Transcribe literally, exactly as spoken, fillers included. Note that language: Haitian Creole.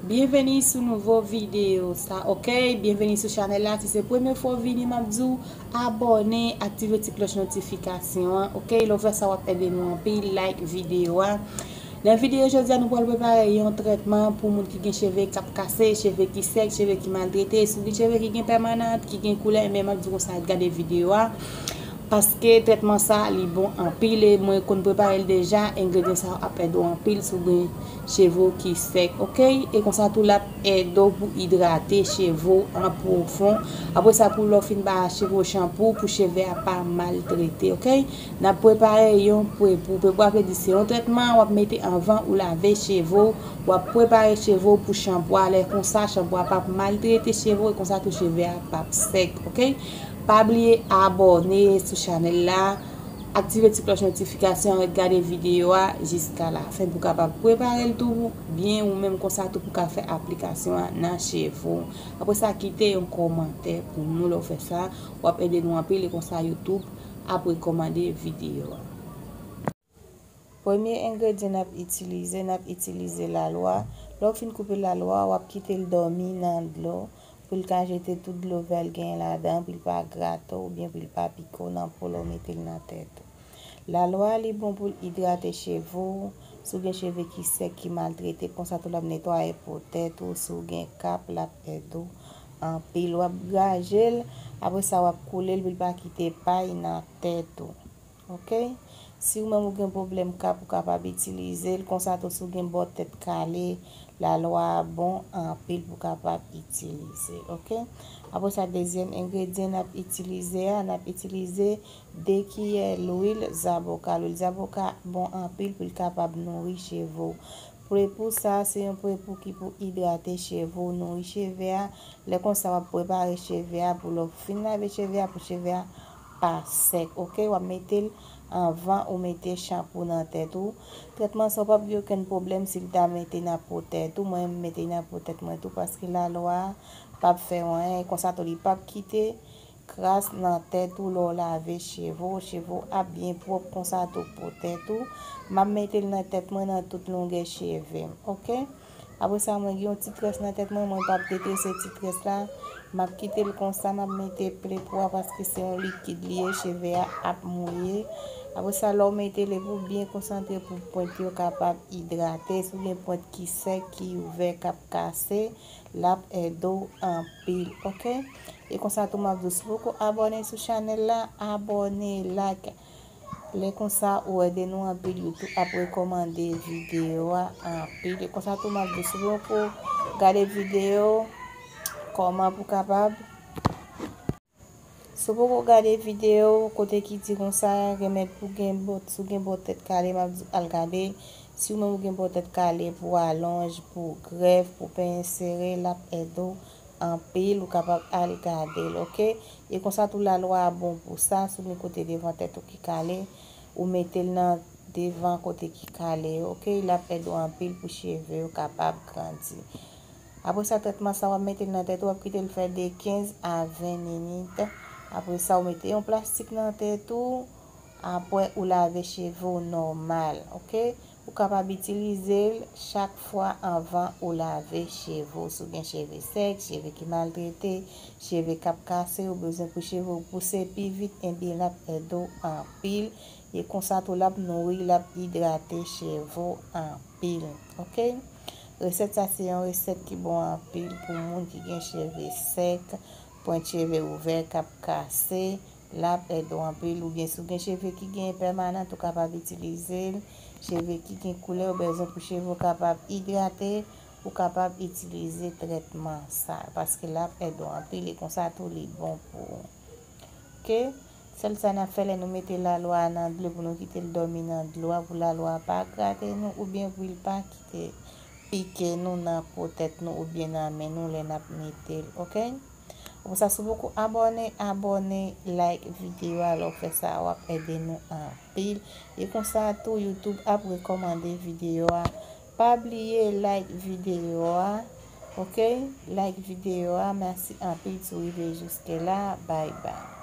Byenveni sou nouvo videyo sa, oke? Byenveni sou chanèl la. Si se premye fwa w vini, m ap di w abòne, aktive ti klòch notifikasyon an, oke? Lè w fè sa, w ap ede nou anpil, like videyo a. Nan videyo jodi a, nou pral prepare yon trètman pou moun ki gen cheve k ap kase, cheve ki sèk, cheve ki maltrete. Si w gen cheve ki gen pèmanant, ki gen koulè, men m ap di w konsa, gade videyo a. Paske trètman sa, li bon anpil e mwen konn prepare l deja. Engredyan sa yo ap ede w anpil si w gen cheve w ki sèk, oke? E konsa tou, l ap ede w pou idrate cheve w an pwofon. Apre sa, pou lè w fin ba cheve w chanpou, pou cheve a pa maltrete, oke? N ap prepare yon prepou. Prepou a vle di se yon trètman w ap mete anvan ou lave cheve w. W ap prepare cheve w pou chanpou a. Lè konsa, chanpou a p ap maltrete cheve w e konsa tou cheve a p ap sèk, oke? Pa bliye abòne sou chanèl la, aktive ti klòch notifikasyon an, ret gade videyo a jiska lafen pou w kapab prepare l tou byen ou menm konsa tou pou w ka fè aplikasyon an nan cheve w. Apre sa, kite yon kòmantè pou nou lè w fè sa, w ap ede nou anpil e konsa YouTube ap rekòmande videyo a. Premye engredyan n ap itilize, n ap itilize lalwa. Lè w fin koupe lalwa, w ap kite l dòmi nan dlo pou l ka jete tout dlo vè l genyen ladan, pou l pa grate w oubyen pou l pa pike w nan po lè w mete l nan tèt ou. Lalwa a, li bon pou l idrate cheve w. Si w gen cheve ki sèk, ki maltrete, konsa tou l ap netwaye po tèt ou. Si w gen kap, l ap ede w anpil. W ap graje l, apre sa w ap koule l pou l pa kite pay nan tèt ou. Oke? Si w menm ou gen pwoblèm kap, ou kapab itilize l. Konsa tou, si w gen bò tèt kale, lalwa a bon anpil pou w kapab itilize. Oke? Apre sa, dezyèm engredyan n ap itilize a, n ap itilize de kiyè lwil zaboka. Lwil zaboka bon anpil pou l kapab nouri cheve w. Prepou sa, se yon prepou ki pou idrate cheve w, nouri cheve a. Lè konsa, w ap prepare cheve a pou lè w fin lave cheve a, pou cheve a pa sèk, oke? W ap mete l anvan ou mete chanpou nan tèt ou. Trètman sa w p ap gen okenn pwoblèm si l ta mete nan po tèt ou. Mwen, m mete nan po tèt mwen tou, paske lalwa a p ap fè w anyen. Konsa tou, li p ap kite kras nan tèt ou lè w lave cheve w. Cheve w ap byen pwòp konsa tou po tèt ou. M ap mete l nan tèt mwen nan tout longè cheve m, oke? Apre sa, mwen gen yon ti très nan tèt mwen, mwen p ap detrese ti très la. M ap kite l konsa, m ap mete prepou a paske se yon likid li ye, cheve a ap mouye. Apre sa, lè w mete l epi w byen konsantre pou pwent yo kapab idrate. Si w gen pwent ki sèk, ki ouvè, k ap kase, l ap ede w anpil, oke? E konsa tou, m ap di w, si w poko abòne sou chanèl la, abòne, like. Lè konsa, ou ede nou anpil, YouTube ap rekòmande videyo a anpil. E konsa tou, m ap di w, si w poko gade videyo, kòman pou w kapab Si w poko gade videyo kote ki di konsa, remèd pou gen bò, si w gen bò tèt kale, m ap di w al gade. Si w menm ou gen bò tèt kale, pou alonj, pou grèf, pou penyen sere, l ap ede w anpil, ou kapab al gade l, oke? E konsa tou lalwa a bon pou sa, si w gen kote devan tèt ou ki kale, ou mete l nan devan kote ki kale yo, oke? L ap ede w anpil pou cheve yo kapab grandi. Apre sa, trètman sa, w ap mete l nan tèt ou, w ap kite l fè de kenz a ven minit. Apre sa, ou mete yon plastik nan tèt ou. Apre, ou lave cheve w nòmal, oke? Ou kapab itilize l chak fwa anvan ou lave cheve w. Si w gen cheve sèk, cheve ki maltrete, cheve k ap kase, ou bezwen pou cheve w pouse pi vit, ebyen, l ap ede w anpil. E konsa tou, l ap nouri, l ap idrate cheve w anpil, oke? Resèt sa se yon resèt ki bon anpil pou moun ki gen cheve sèk, pwent cheve ouvè, k ap kase. L ap ede w anpil. Oubyen si w gen cheve ki gen pèmanant, ou kapab itilize l. Cheve ki gen koulè, ou bezwen pou cheve w kapab idrate, ou kapab itilize trètman sa, paske l ap ede w anpil e konsa tou li bon pou ou. Oke? Sèl sa n ap fè lè nou mete lalwa a nan dlo pou nou kite l dòmi nan dlo a pou lalwa a pa grate nou oubyen pou l pa kite pike nou nan po tèt nou oubyen nan men nou lè n ap mete l, oke? Apre sa, si w poko abòne, abòne, like videyo a, lè w fè sa, w ap ede nou anpil. E konsa tou, YouTube ap rekòmande videyo a. Pa bliye like videyo a, oke? Like videyo a, mèsi anpil si w rive jiske la, bay bay.